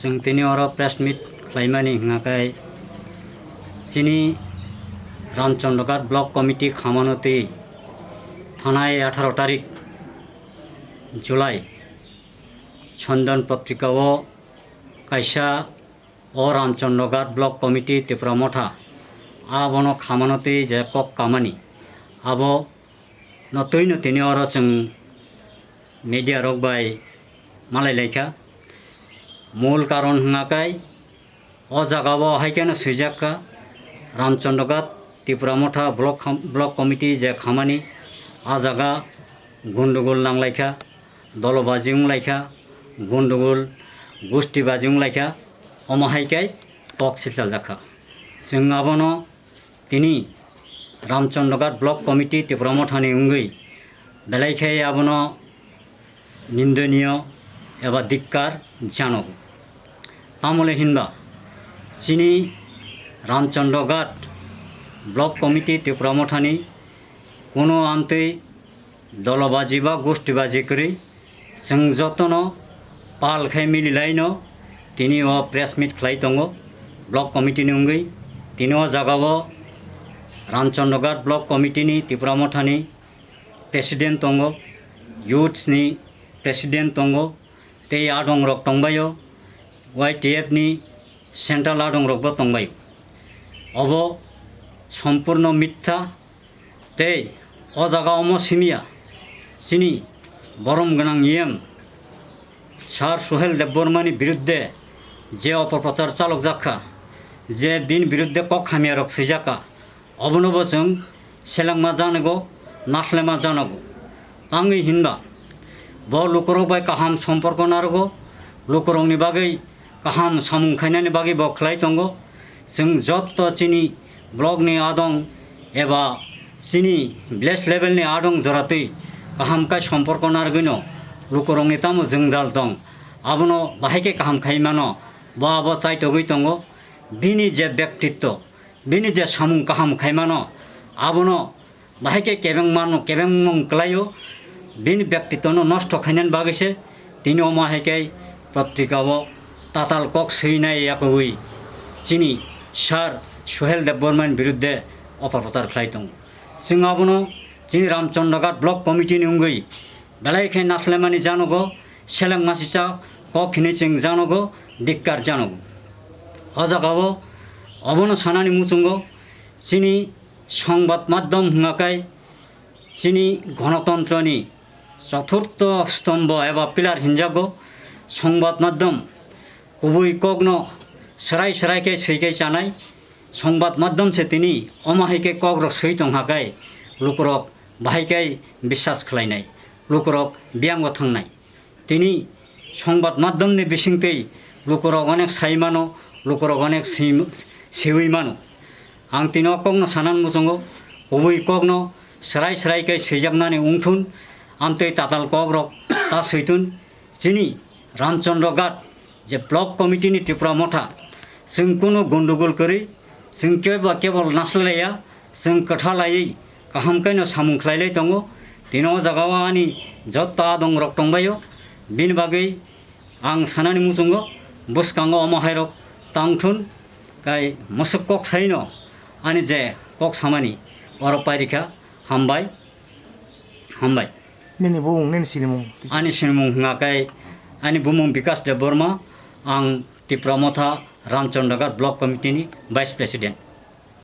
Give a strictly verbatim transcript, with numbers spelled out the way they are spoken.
Chwng tini oro press meet khlaimani hwnkha khe chini Ramchandra Ghat Block Committee khamano twi thanai atharo tarik July Chandan Patrika o kaisa o Ramchandra Ghat Block Committee Tipra Motha abono khamano twi je kok kamani abo no twi no tini oro chwng media rok bai malai laikha. Mul karon hwnkha khe o jaga o hai kheno swijak kha Ramchandra Ghat Tipra Motha Block kham-, Block Committee je khamani a jaga gundugul nang laikha, dolobaji wng laikha, gundugul gustibaji wng laikha, omo hai khe kok silchal jak kha. Chwng abono tini Ramchandra Ghat Block Committee Tipra Mothani wngwi belai khe abono nindoniyo eba dikkar janogo. Tamole hinba chini Ramchandra Ghat Block Committee Tipra Mothani kuno amtwi dolobaji ba gustibaji kwrwi chwng jotono pal khai mililaino tini o press meet khlai tongo block committee ni wngwi. Tini o jaga o Ramchandra Ghat Block Committee ni Tipra Mothani president tongo, youths ni president tongo, tei adong rok tongbaio, Y T F ni central adong rok bo tongbaio. Obo sompurno mitha. Tei o jaga omo simiya chini borom gwnang E M Sir Suhel Debbarma ni birudde je opoprochar chalokjak kha, je bini birudde kok hamya rok swijak kha, obono bo chwng selengma janogo, naslema janogo. Tangwi hinba bo lukurok bai kaham somporko narogo, lukurokni bagwi kaham samung khainani bagwi bo khlai tongo. Chwng jotto chini block ni adong eba chini village level ni adong joratwi kaham khe somporko narwgwino lukurokni tamo jwngjal tong, abono bahai khe kaham khai mano, bo abo chaitogwi tongo. Bini je bektitto, bini je samung kaham khai mano, abono bahai khe kebeng mano, kebeng mung kwlaio, bini bektitwno nosto khainani bagwi se tini omo hai khe potrika o tatal kok swinai yakogwi chini Sir Suhel Debbarma ni birudde opoprochar khlai tongo. Chwng abono chini Ramchandra Ghat Block Committee ni wngwi belai khe naslemani janogo, seleng masicha kok hinwi chwng janogo, dikkar janogo. O jaga o obono sanani muchungo chini Songbad maddhom hwnga khe chini gonotontroni choturtho stombho eba pillar hinjago. Songbad maddhom kubui kokno swrai swrai khe swi khe chanai. Songbad maddhom se tini omo hai khe kokrok swi tongha khe lukurok bahai khe biswas khlainai, lukurok biyango thangnai. Tini songbad maddhomni bisingtwi lukurok onek sai mano, lukurok onek si-, siwi mano. Ang tini o kokno sanani muchungo, kubui kokno swrai swrai khe swijaknani wngthun, amtwi tatal kokrok ta switun. Chini Ramchandra Ghat je block committee ni Tipra Motha, chwng kunu gondogol kwrwi, chwng kebo kebol naslaiya, chwng kwtha laiwi kaham khe no samung khlai lai tongo. Tini o jaga o ani jotto adong rok tongbaio, bini bagwi ang sanani muchungo bwskango omo hai rok tangthun, kai mwswk kok sai no ani je kok samani oro pairikha. Hambai, hambai. Nini bumung, nini sinimung? Ani sinimung hwnga khe ani bumung Bikas Debbarma, ang Tipra Motha Ramchandra Ghat Block Committee ni Vice President.